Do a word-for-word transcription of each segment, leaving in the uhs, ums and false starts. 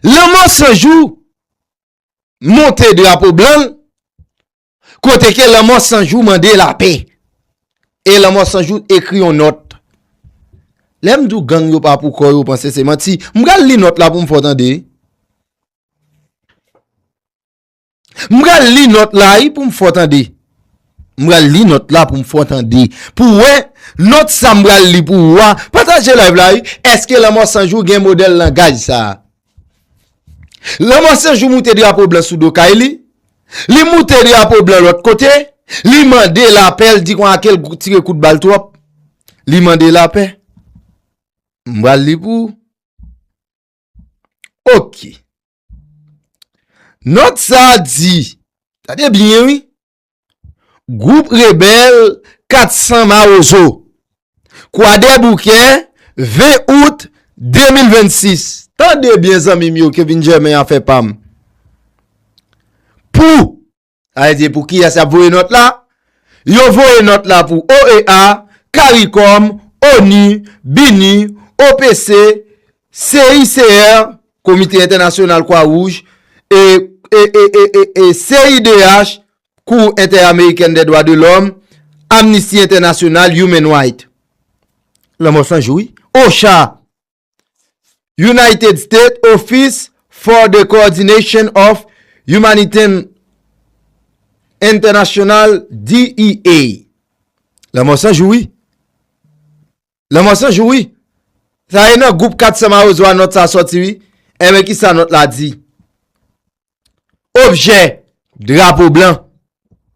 Lanmò San Jou monte drapo blan l, kote ke Lanmò San Jou mande lapè. E Lanmò San Jou ekri yon nòt. Lè m di w gang yo pa pou kò yo, w panse se manti. M pral li nòt la pou m fè w tande. M pral li nòt la wi pou m fè w tande. M pral li nòt la pou m fè w tande. Pou w wè, nòt sa m pral li pou ou a. Pataje live la wi. Èske Lanmò San Jou gen modèl langaj sa a? Lanmò San Jou moute drapo blan sou do kay li. Li moute drapo blan lòt kote. Li mande lapè, l di konsa ke l tire kout bal twòp. Li mande lapè. M pral li pou ou. Ok. Nòt sa a di, tande byen wi. Gwoup rebèl kat san Mawozo. Kwadèboukè, ven out de mil vennsis. Tande byen zanmi m yo, Kevin Germain afè pa m. Pou, sa vle di pou kiyès y ap voye nòt la? Yo voye nòt la pou O E A, Caricom, ONU, BINUH, O P C, C I C R, Komite Entènasyonal Kwa Wouj, e, e, e, e, e, e C I D H, Cour Interamericana des Droits de l'Homme, Amnesty International, Human Rights. Lanmò San Jou wi. OSHA, United States Office for the Coordination of Humanitarian International, D E A. Lanmò San Jou wi. Lanmò San Jou wi. Sa e nan gwoup kat san Mawozo a nòt sa sòti wi. Enben kisa nòt la di? Objè, drapo blan.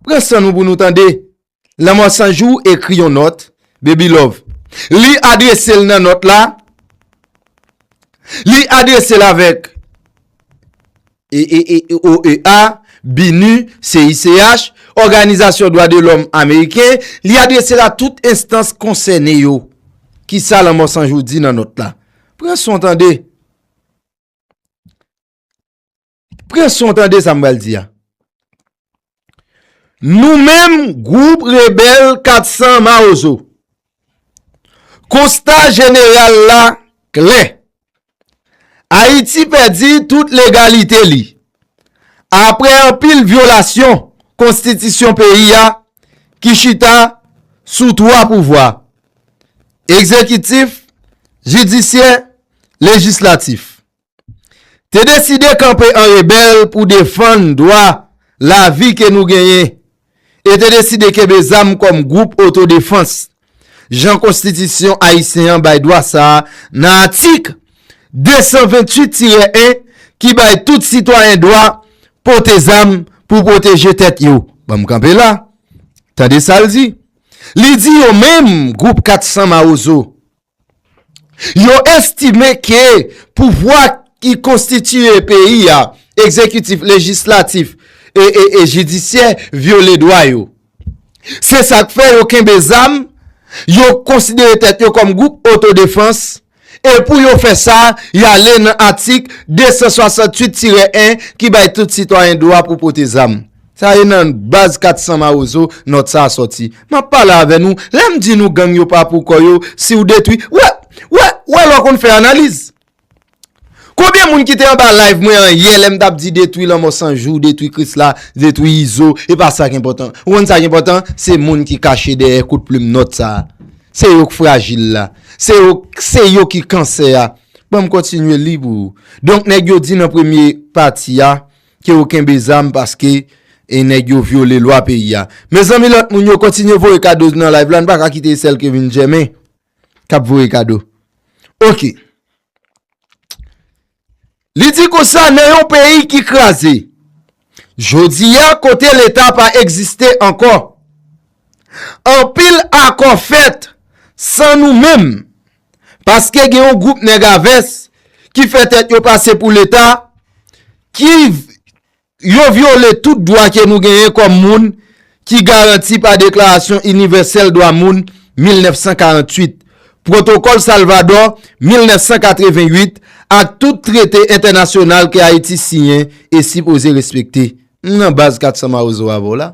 Pran san nou pou nou tande. Lanmò San Jou ekri yon nòt, Baby Love. Li adrese l nan nòt la. Li adrese l avèk e, e, e, O E A, BINUH, C I C H, Òganizasyon Dwa de Lòm Ameriken, li adrese l a tout enstans konsène yo. Kisa Lanmò San Jou di nan nòt la? Pran son tande. Pran son tande sa m pral di a. Nou menm, gwoup rebèl kat san Mawozo, konsta jeneral la klè. Ayiti pèdi tout legalite li. Apre anpil vyolasyon konstitisyon peyi a ki chita sou twa pouvwa, egzekitif, jidisyè, lejislatif, te deside kanpe an rebèl pou defann dwa lavi ke nou genyen e te deside kenbe zam kòm gwoup otodefans, jan konstitisyon ayisyen an bay dwa sa a nan atik de san venntuit tirè en ki bay tout sitwayen dwa pote zam pou pwoteje tèt yo. Ban m kanpe la. Tande sa l di. Li di yo menm, gwoup kat san Mawozo, yo estime ke pouvwa ki konstitiye peyi a, egzekitif, lejislatif e, e, e jidisyè, vyole dwa yo. Se sa k fè yo kenbe zam, yo konsidere tèt yo kòm gwoup otodefans, e pou yo fè sa, y ale nan atik de san swasanntuit tirè en ki bay tout sitwayen dwa pou pote zam. Sa e nan baz kat san Mawozo nòt sa a sòti. M ap pale avè nou, lè m di nou gang yo pa pou kò yo, si w detwi, wè, wè, wè lè w konn fè analiz. Konbyen moun ki te anba live mwen an yè lè m t ap di detwi Lanmò San Jou, detwi Krisla, detwi Izo, e pa sa k enpòtan. Ou konn sa k enpòtan? Se moun ki kache dèyè kout plim nòt sa a. Se yo k frajil la. Se yo, se yo ki kansè a. Ban m kontinye li pou ou. Donk, nèg yo di nan premye pati a ke yo kenbe zam paske e nèg yo vyole lwa peyi a. Mezanmi, lòt moun yo kontinye voye kado nan live la, n pa ka kite sèl Kevin Germain k ap voye kado. Ok. Li di konsa, nan yon peyi ki kraze, jodi a kote Leta pa egziste ankò, anpil akò fèt san nou menm, paske gen yon gwoup nèg a vès ki fè tèt yo pase pou Leta, ki v-, yo vyole tout dwa ke nou genyen kòm moun ki garanti pa Deklarasyon Inivèsèl Dwa Moun mil nèf san karanntuit, Pwotokòl Salvadò mil nèf san katreventuit ak tout trete entènasyonal ke Ayiti siyen e sipoze respekte. M nan baz kat san Mawozo avè w la.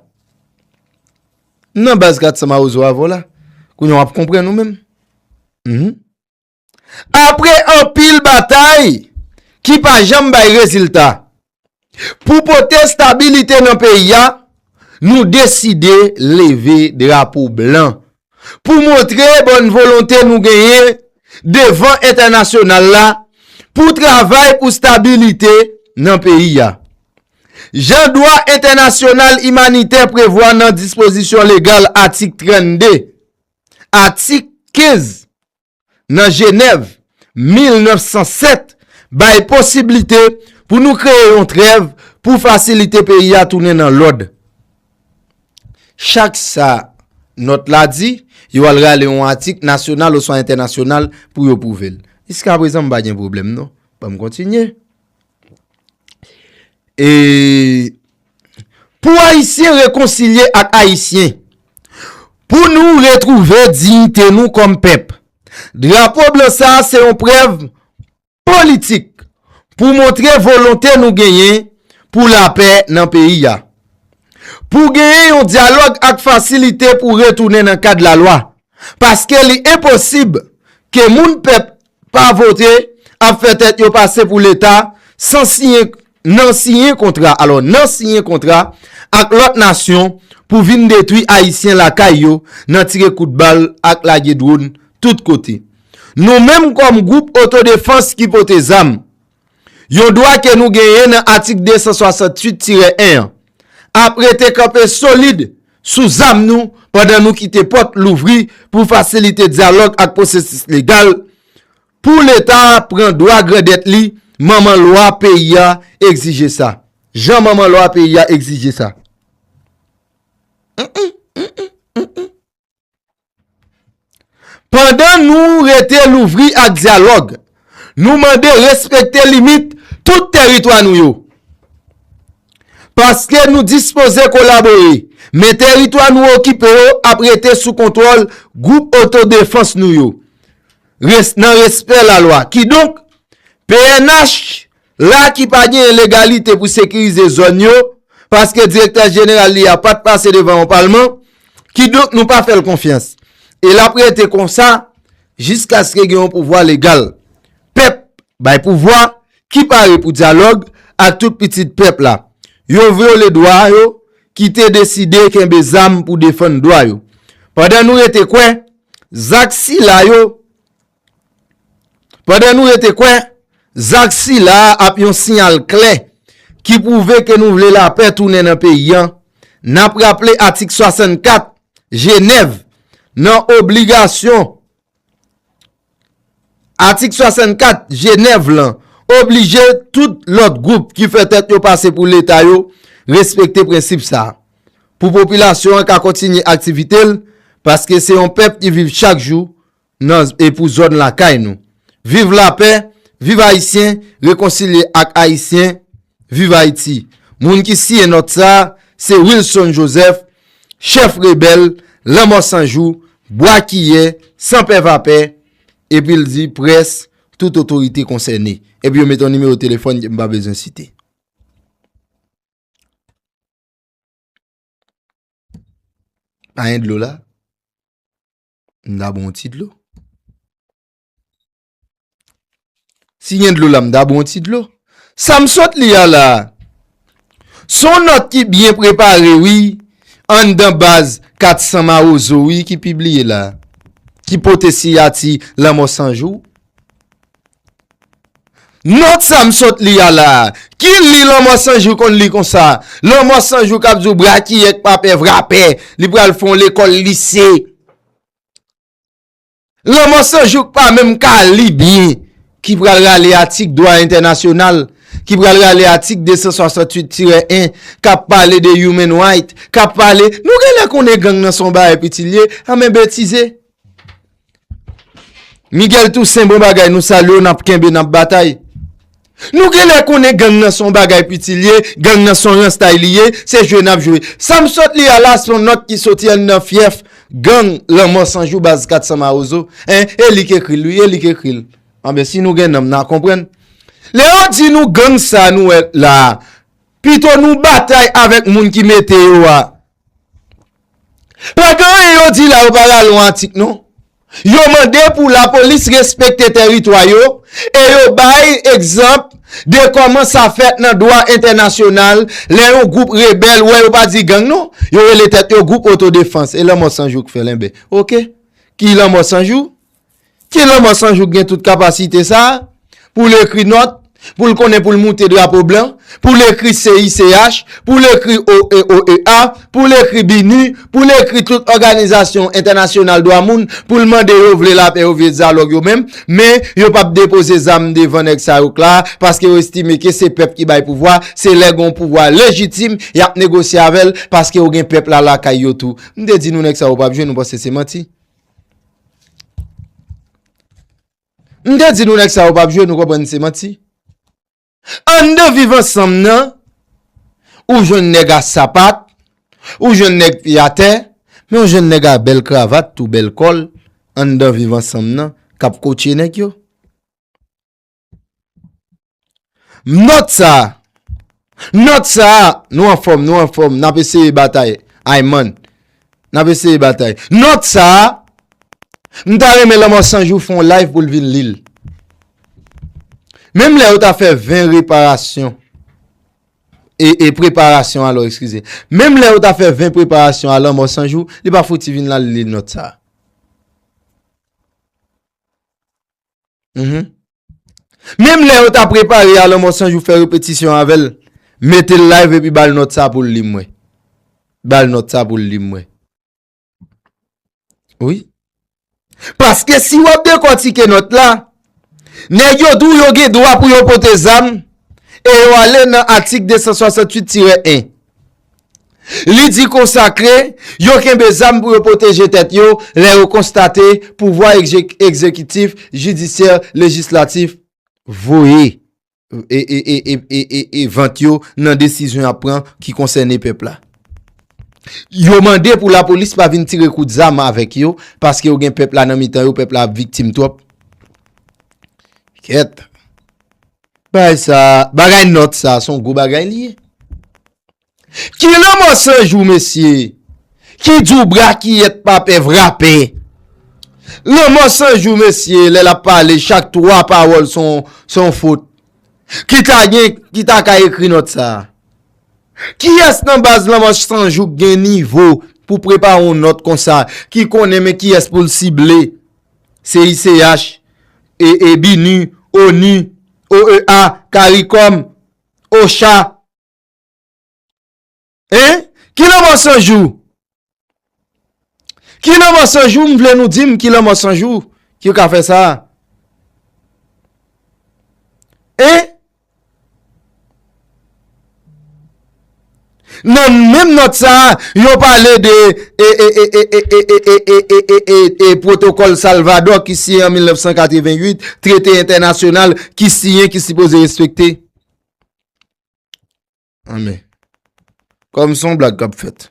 M nan baz kat san Mawozo avè w la. Kounye a w ap konprann ou menm. Mhm. Apre anpil batay, ki pa janm bay rezilta. Pou pote stabilite nan peyi a, nou deside leve drapo blan pou montre bòn volonte nou genyen devan entènasyonal la pou travay pou stabilite nan peyi a. Jan dwa entènasyonal imanitè prevwa nan dispozisyon legal atik trannde, atik kenz nan Jenèv mil nèf san sèt bay posiblite pou nou kreye yon trèv pou fasilite peyi a tounen nan lòd. Chak sa nòt la di, yo al rale yon atik nasyonal oswa entènasyonal pou yo pwouve l. Jiskaprezan, m pa gen pwoblèm non. Ban m kontinye. E pou Ayisyen rekonsilye ak Ayisyen, pou nou retwouve diyite nou kòm pèp, drapo blan sa a se yon prèv politik pou montre volonte nou genyen pou lapè nan peyi a. Pou genyen yon dyalòg ak fasilite pou retounen nan kad lalwa. Paske li enposib ke moun pèp pa vote ap fè tèt yo pase pou Leta san siyen, nan siyen kontra, alò, nan siyen kontra ak lòt nasyon pou vin detwi Ayisyen lakay yo nan tire kout bal ak lage dwòn tout kote. Nou menm kòm gwoup otodefans ki pote zam, yon dwa ke nou genyen nan atik de san swasanntuit tirè en an, ap rete kanpe solid sou zam nou pandan nou kite pòt louvri pou fasilite dyalòg ak pwosesis legal pou Leta pran dwa grandèt li, manman lwa peyi a egzije sa. Jan manman lwa peyi a egzije sa. Pandan nou rete louvri ak dyalòg, nou mande respekte limit tout tèritwa nou yo. Paske nou dispoze kolabore, men tèritwa nou okipe yo ap rete sou kontwòl gwoup otodefans nou yo, res-, nan respè lalwa. Kidonk, P N H la ki pa gen legalite pou sekirize zòn yo, paske direktè jeneral li a pa t pase devan yon palman, kidonk nou pa fè l konfyans. E l ap rete konsa jiskaske gen yon pouvwa legal. Pèp bay pouvwa ki pare pou dyalòg ak tout pitit pèp la. Yo vyole dwa yo ki te deside kenbe zam pou defann dwa yo. Pandan nou rete kwè, zak sila yo, pandan nou rete kwè, zak sila a ap yon siyal klè ki pwouve ke nou vle lapè tounen nan peyi a, n ap raple atik swasannkat Jenèv nan obligasyon Atik swasannkat Jenèv lan oblije tout lòt gwoup ki fè tèt yo pase pou Leta yo respekte prensip sa a, pou popilasyon an ka kontinye aktivite l, paske se yon pèp ki viv chak jou nan, e pou zòn lakay nou. Viv lapè, viv Ayisyen, rekonsilye ak Ayisyen, viv Ayiti. Moun ki siyen nòt sa a, se Wilson Joseph, chèf rebèl, Lanmò San Jou, Bwa Kiyè, San Pè Vapè, epi l di près, tout otorite konsène. Epi yo mete yon nimewo telefòn ke m pa bezwen site. Pa gen dlo la? M ta ba w yon ti dlo. Si gen dlo la, m ta ba w yon ti dlo. Sa m sot li a la, se yon nòt ki byen prepare, wi, anndan baz kat san Mawozo, wi, ki pibliye la, ki pote siyati Lanmò San Jou. Nòt sa m sot li a la, ki li Lanmò San Jou konn li konsa? Lanmò San Jou k ap di w brakiyè k pa pè vrapè, li pral fè yon lekòl lise. Lanmò San Jou k pa menm ka li byen, ki pral rale atik dwa entènasyonal, ki pral rale atik de san swasanntuit tirè en, k ap pale de human right, k ap pale, nou genlè konnen gang nan se yon bagay piti l ye, anben betize. Miguel Toussaint, bon bagay, nou salye w, n ap kenbe, n ap batay. Nou genlè konnen gang nan se yon bagay piti l ye, gang nan se yon ranstay li ye, se jwe n ap jwe. Sa m sot li a la, se yon nòt ki soti anndan fyèf gang Lanmò San Jou, baz kat san Mawozo. En, e li k ekri l, wi, e li k ekri l. Anben, si nou gen nanm, n a konprann. Lè yo di nou gang sa nou wè la a, pito nou batay avèk moun ki mete yo a. Pa gen anyen yo di la, yo pa rale yon atik, non. Yo mande pou lapolis respekte tèritwa yo e yo bay egzanp de kòman sa fèt nan dwa entènasyonal lè yon gwoup rebèl, wè yo pa di gang non, yo rele tèt yo gwoup otodefans. E Lanmò San Jou k fè l, enben. Oke. Ki Lanmò San Jou? Ki Lanmò San Jou k gen tout kapasite sa a pou l ekri nòt, pou l konnen pou l moute drapo blan, pou l ekri C I C H, pou l ekri O E O E A, pou l ekri BINUH, pou l ekri tout òganizasyon entènasyonal dwa moun, pou l mande yo vle lapè, yo vle dyalòg yo menm, men yo p ap depoze zam devan nèg sa yo k la, paske yo estime ke se pèp ki bay pouvwa, se lè gen yon pouvwa lejitim, y ap negosye avè l, paske yo gen pèp la lakay yo tou. M te di nou nèg sa yo p ap jwe, nou panse se manti. M te di nou nèg sa yo p ap jwe, nou konprann se manti. Anndan viv ansanm nan, ou jwenn nèg a sapat, ou jwenn nèg pye atè, men ou jwenn nèg a bèl kravat, tou bèl kòl, anndan viv ansanm nan, k ap kotche nèg yo. Nòt sa a, nòt sa a, nou anfòm, nou anfòm, n ap eseye batay, Ayman. N ap eseye batay. Nòt sa a, m ta renmen Lanmò San Jou fè yon live pou l vin li l. Menm lè yo ta fè ven reparasyon, e, e preparasyon alò, eskize. Menm lè yo ta fè ven preparasyon a Lanmò San Jou, li pa fouti vin la li nòt sa a. Mhm. Menm lè yo ta prepare a Lanmò San Jou fè repetisyon avè l, mete l live epi ba l nòt sa pou l li m wè. Ba l nòt sa pou l li m wè. Wi. Paske si w ap dekòtike nòt la, nèg yo di w yo gen dwa pou yo pote zam, e yo ale nan atik de san swasanntuit tirè en. Li di konsa ke yo kenbe zam pou yo pwoteje tèt yo lè yo konstate pouvwa egze-, egzekitif, jidisyè, lejislatif voye e, e, e vant yo nan desizyon y ap pran ki konsène pèp la. Yo mande pou lapolis pa vin tire kout zam avèk yo, paske yo gen pèp la nan mitan yo, pèp la ap viktim twòp. Kèt. Bagay sa, bagay nòt sa, se yon gwo bagay li ye. Ki Lanmò San Jou, mesye? Ki di w brakiyèt pa pè vrapè? Lanmò San Jou, mesye, lè l ap pale, chak twa pawòl se yon, se yon fot. Ki ta gen, ki ta ka ekri nòt sa a? Kiyès nan baz Lanmò San Jou k gen nivo pou prepare yon nòt konsa, ki konnen men kiyès pou l sible? C I C H, e, e, BINUH, ONU, O E A, CARICOM, OCHA. Hein? Ki Lanmò San Jou? Ki Lanmò San Jou? M vle nou di m ki Lanmò San Jou ki ka fè sa. Hein? Nan menm nòt sa a, yo pale de e, e, e, e, e, e, e, e, e, e, e, e, e, pwotokòl Salvadò ki siyen an mil nèf san katreventuit, trete entènasyonal ki siyen ki sipoze respekte. Anben. Kòm se yon blag k ap fèt.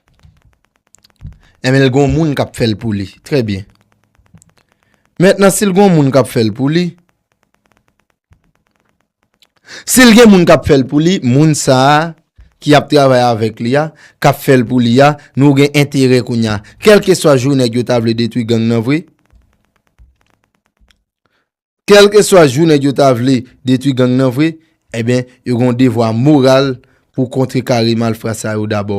Enben, l gon moun k ap fè l pou li. Trè byen. Mentnan, si l gon moun k ap fè l pou li, si l gen moun k ap fè l pou li, moun sa a ki ap travay avèk li a, k ap fè l pou li a, nou gen enterè kounye a. Kèlkeswa jou nèg yo ta vle detwi gang nan vre, kèlkeswa jou nèg yo ta vle detwi gang nan vre, enben, yo gen yon devwa moral pou kontrekare malfra sa yo dabò.